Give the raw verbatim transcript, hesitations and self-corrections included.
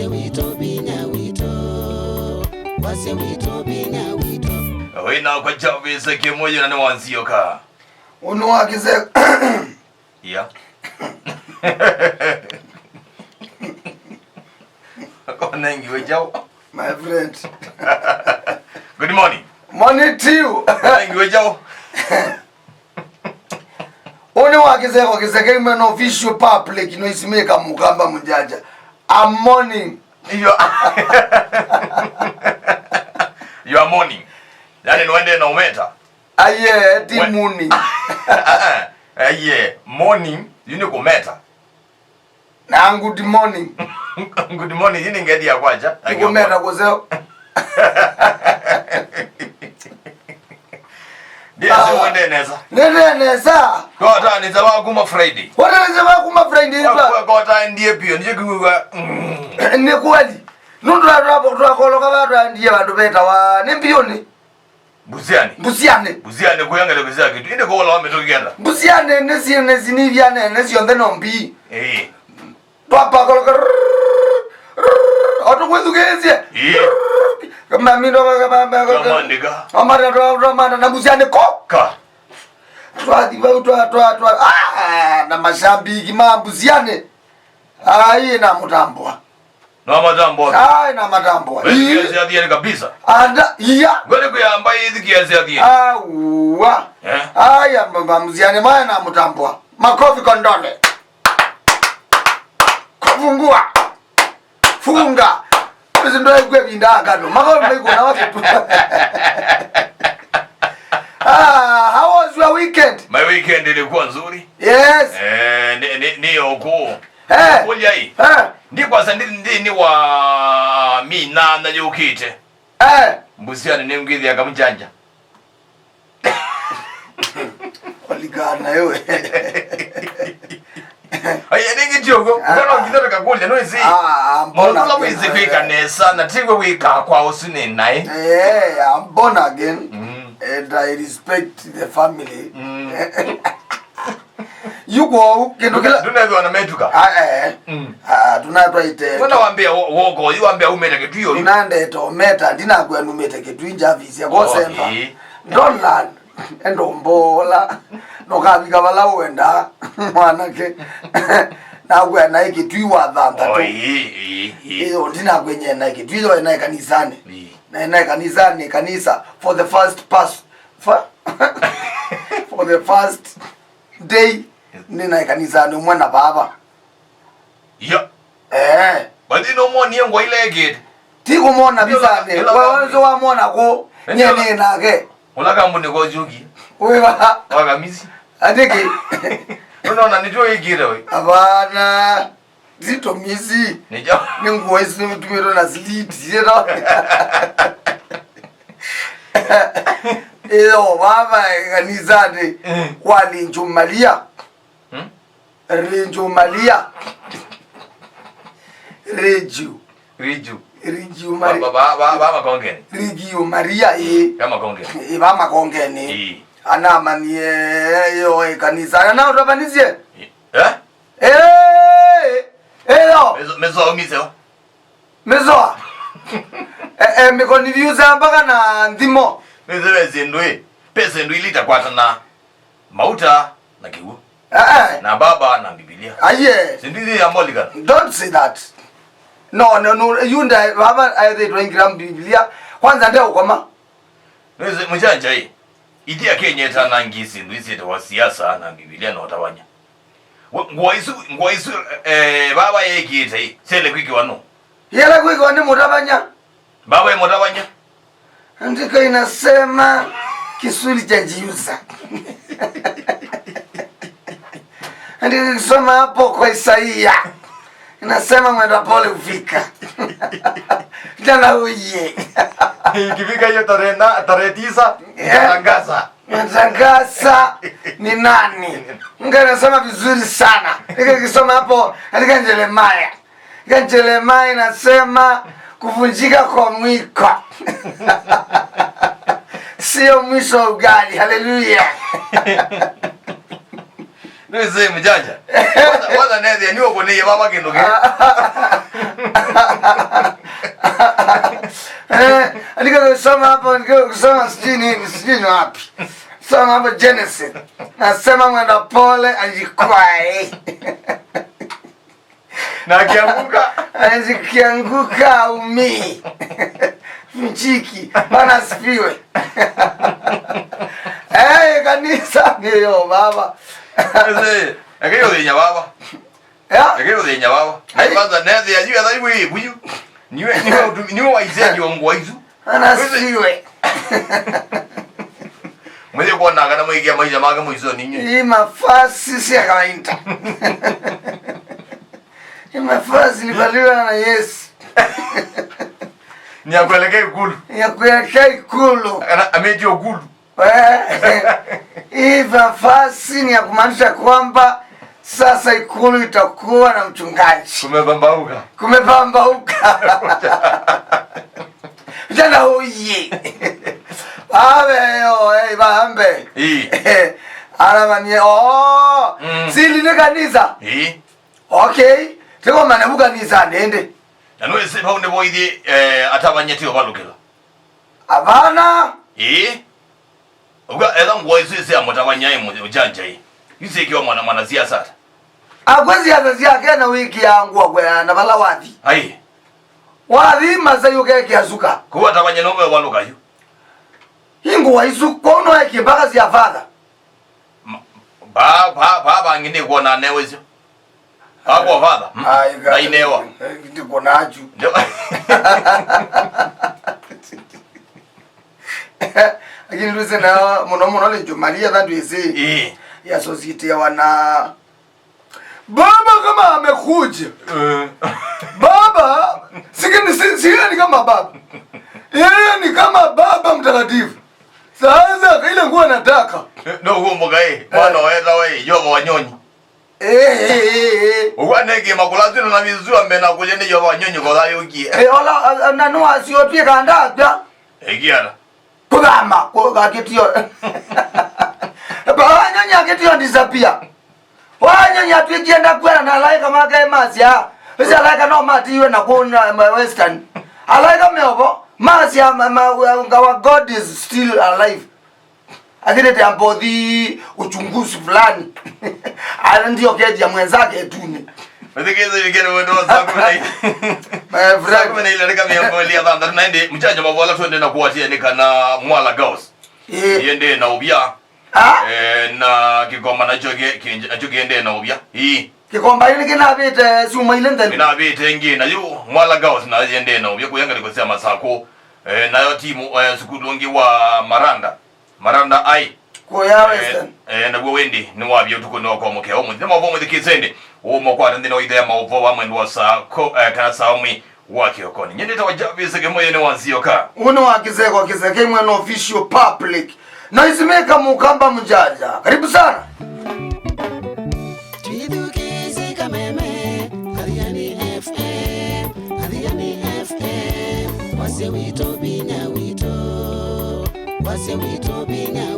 Witũ vinya witũ, wasya witũ vinya witũ. Wĩna kwa Jarvis Kĩmũyũ na nĩ wa Nzioka. Ũnĩ wa kĩse. Yeah. Konengiwe jau. My friend. Good morning. Morning to you. Konengiwe jau. Ũnĩ wa kĩseko kĩseke imwe no official public no isimika Mũkamba Mũjaja. I'm morning. You are, you are morning. Yani, nĩwendee na ũmeta. Aye, ti We- morning. Aye, morning, yu nĩ kũmeta. Na good morning. Good morning, yu nĩ ngedi ya kwacha. Nĩkũmeta kũseo. Ndiye Ah. Wende nesa. Nende nesa. Kota nĩ sawa kuma Friday. Kota nĩ sawa kuma Friday. Kwa, kwa, kota ndiye pio, ndiye kuwa. Mm. Nĩ kweli. Nũndũ twa-, twa-, twakoloka va twaendie vandũ vetawa nĩ mbiũnĩ. Mbusiani. Mbusiani. Mbusiani kuyangele kuzia kitu. Indi kwa wala wametokea. Mbusiani nĩ si-, nĩ sinivya nene syonthe no mbii. Eh. Twapakoloka. Otukwĩthukĩĩsye. Ĩĩ. Mamindo. Twamandĩka. Twamata, twa-, twamata na Mbusiani ko. Ka. Twathi vau twa, twa, twa, ah, na mashabiki ma Mbusiani. Ai, na mũtambwa. Na matambwa. Ai, na matambwa. Ĩĩ. Wewe kiasi ya kabisa. Anda, iya. Ngwele kuyamba hizi kiasi ya. Awa. Eh? Ai, amba Mbusiani maya na mũtambwa. Makofi kondole. Kufungua. Funga. Hizi ndo ikwe vinda agano. Makofi maiko na wake tu. Ah, how was your weekend? My weekend ilikuwa nzuri. Yes. Eh, ni, ni, ni oku. Eh. Kulia hii. Eh. Ndi kwanza ndi, ndi ni wa mina na yukite. Eh. Mbusiani nĩ ngwithia kamjanja. Olikana ewe. Aye, ningi tiogo. Ah. Mbona ngitha kakulia no isi? Ah, I'm born again. Mwana wizi kwika nesa na tigwe wika kwa usuni nai. Eh, I'm born again. Mm. And I respect the family. Mm. Yuko kĩndũ kĩla. Tunethwa na metuka. Ah, eh. Mm. Ah, tunatwaite. Wona wambia wo-, woko, yu wambia umete Kitui yu. Tunandeta ometa, ndinakwĩa numĩte Kitui njavisya ko. Oh, center. Eh. Don't learn. Endo mbola. No kavika vala wenda, mwanake. Nakwĩa naĩ Kitui wa thanthatũ. Oh, eh, eh, eh. Iyo, ndinakwĩa naĩ Kitui, yo naĩ kanisani. Eh. Na naĩ kanisani, kanisa for the first pass. Fa-, for the first day, nĩnaĩ kanisanĩ ũmwe na vava. Yo. Eh. Bathi no mwonie ngwa ila ekĩte. Ti kũmwona visanĩ. Ĩla, ĩla. Wewe wamwona kũ? Nye nĩ nake. Ũla kambuni kwa Juki. Wĩva? Wa Kamisi. Atĩkĩ. Nũnona nĩtyo ĩkĩte we. Hapana. Zito misi. Nĩkyo. Nĩ nguo isu nĩtumĩtwe na slits, you know? Ĩyo, vava kanisanĩ. Mm. Kwa Linju Maria. Hmm? Linju Maria. Riju. Riju. Riju Maria. Ba, ba, ba, ba, ba Makongeni. Riju Maria, ĩ. Ya Makongeni. Ĩ, ba Makongeni. Ĩ. Anamanyie, yo, ĩ, kanisa. Ana ũtavanĩsye? Ĩ. Eh? Eh, eh, yo. Mezo, mezo umise wa? Mezoa. Eh, eh, mĩkonivyusa mpaka na nthimo. Mezo we zindũ ĩ. Pesa ndũ ilita kwatana. Mauta na kĩw'ũ. Eh, eh. Na baba na Biblia. Aye. Sindu ithi ya molikana. Don't say that. No, no, no, yu nda, baba aethĩtwe ingira Biblia. Kwanza nde ũkoma. Nĩsĩ mũkyakya ĩ, ithi akenyeta na ngi sindu isitawa siasa na Biblia na ũtavany'a. We, ngũa isu, ngũa isu, eh, baba yekĩte ĩ, syele kwĩkĩwa nũ? Yele kwĩkĩwa nĩ mũtavany'a. Baba ĩ mũtavany'a. Andiko inasema kisuli cha jiuza. Andiko ikisoma hapo kwa Isaia. Inasema mwenda pole hufika. Kijana uye. Ikifika hiyo tarehe na, tarehe tisa, yeah, itatangaza. Natangaza ni nani. Mungu anasema vizuri sana. Nikikisoma hapo katika Yeremia. Katika Yeremia inasema kuvunjika kwa mwiko sio mwisho wa ugali. Haleluya. Nĩwĩsĩ mjanja. Kwanza, kwanza nethĩa nĩwe ũkũnĩie vava kĩndũ kĩ. Eh, andika kusoma hapo, andika kusoma sijui nini, sijui ni wapi. Soma hapo Genesis. Nasema mwenda pole ajikwai. Na akianguka. Ajikianguka umi. Mchiki. Bwana asifiwe. Eh, kanisa nĩyo baba. Ese, akĩyo thĩnya baba. Ya? Akĩyo thĩnya baba. Ai. Kwanza nethĩa yu etha iwe ibuyu. Niwe, niwe utumi, niwe waisya jiongo waisu. Anasiwe. Mwĩthĩ kuona kana mwĩkia maisha make mũisoni nyinyi. Hii mafasi si ya kawaida. Hii mafasi nivaliwa na Yesu. Ni ya kuelekea ikulu. Ya kuelekea ikulu. Ana ameti ikulu. Eh, hii mafasi ni ya kumaanisha kwamba sasa ikulu itakuwa na mchungaji. Kumepambauka. Kumepambauka. Vijana hoye. Babe yo, eh, bambe. Ii. Alamanie, oh, mm, sili ni kanisa. Ii. Okay. Tiko mana bu kanisa nende. Na nwe se pau ne boithi, eh, atavanya tio balukila. Abana. Ii. Uga etha nguo isu isi amutavanya i mu-, ujanja i. Isi ikiwa mwana, mwana siasa ata. Akwe siasa syake na wiki ya nguo kwe na vala wathi. Ai. Wathi masai ukekĩa suka. Kuwa tavanya no we waluka yu. Ingũa isu, kwau no eke mpaka sya father. Ma-, ba, ba, ba, bangi nĩ kuona newe icio. Akwa father. Mm. Ai, ga-, ndainewa. Ndikuona achu. Ndio. Lakini ndwĩsĩ na mũno mũno nĩ Jumalia tha ndwĩsĩ. Ĩĩ. Ya associate ya wana Baba kama amekuja. Eh. Baba, sikini, si-, sikini ni kama baba. Yeye ni kama baba mtakatifu. Sasa ile nguo nataka. No huo mboga eh. Eh. Mwana waeta we, Jehova Wanyonyi. Eh, eh, eh, eh. Uwa neke makula zino na mizua mena kuja ni Jehova Wanyonyi kwa thayo kie. Eh, ola, a-, a-, na no asiopie kanda pia. Egiana. Kũthama, kũ-, akĩtio. Wanyonyi akĩtio disappear. Wanyonyi atwĩkie ndakwela na alaĩka make masya. Ĩsĩ alaĩka no matiiwe na kũna ma Western. Alaĩka meovo, masya ma, ma, our God is still alive. Akĩtete ambothi uchunguzi fulani. Ndio kethia mwenzake tuni. Methekeze vikene wetu wa saa kumi na ile. My friend. Saa kumi na ile dakika mĩongo ĩlĩ na thanthatũ na ĩndĩ, mchanja mavola twende na kuwatia nĩ kana Mwala Girls. Eh. Yende na ubia. Ah? Eh, na kĩkomba nakyo kĩ-, kĩ-, nakyo kĩendee na ũvya. Ii. Kĩkomba ĩnĩ kĩnavĩte syuma ilĩ nthelu. Kĩnavĩte ĩngĩ, nayo Mwala Girls nayo yendee na ũvya, kũya ngalĩko sya Masakũ. Eh, nayo timu, eh, sukulu ũngĩ wa Maranda. Maranda High. Kũya eh, Western. Eh, naw'o wĩndĩ nĩwavya ũtukũ nĩ wakwa mũkeo. Mũthenya mavo mwĩthikĩsende. Ũmo kwata nthĩna wa ithe ya maũvoo wa mwendo wa saa ko-, eh, kana saa ũmwe wa kĩokoni. Nyie nĩtawa Jarvis Kĩmũyĩ nĩ wa Nzioka. Ũũ nĩ wa Kĩseko Kĩseke mwena official public. Noisemaker Mũkamba Mjanja. Karibu sana. Twĩthukĩĩsye kameme, Athiani F M, Athiani F M, wasya witũ, vinya witũ, wasya witũ, vinya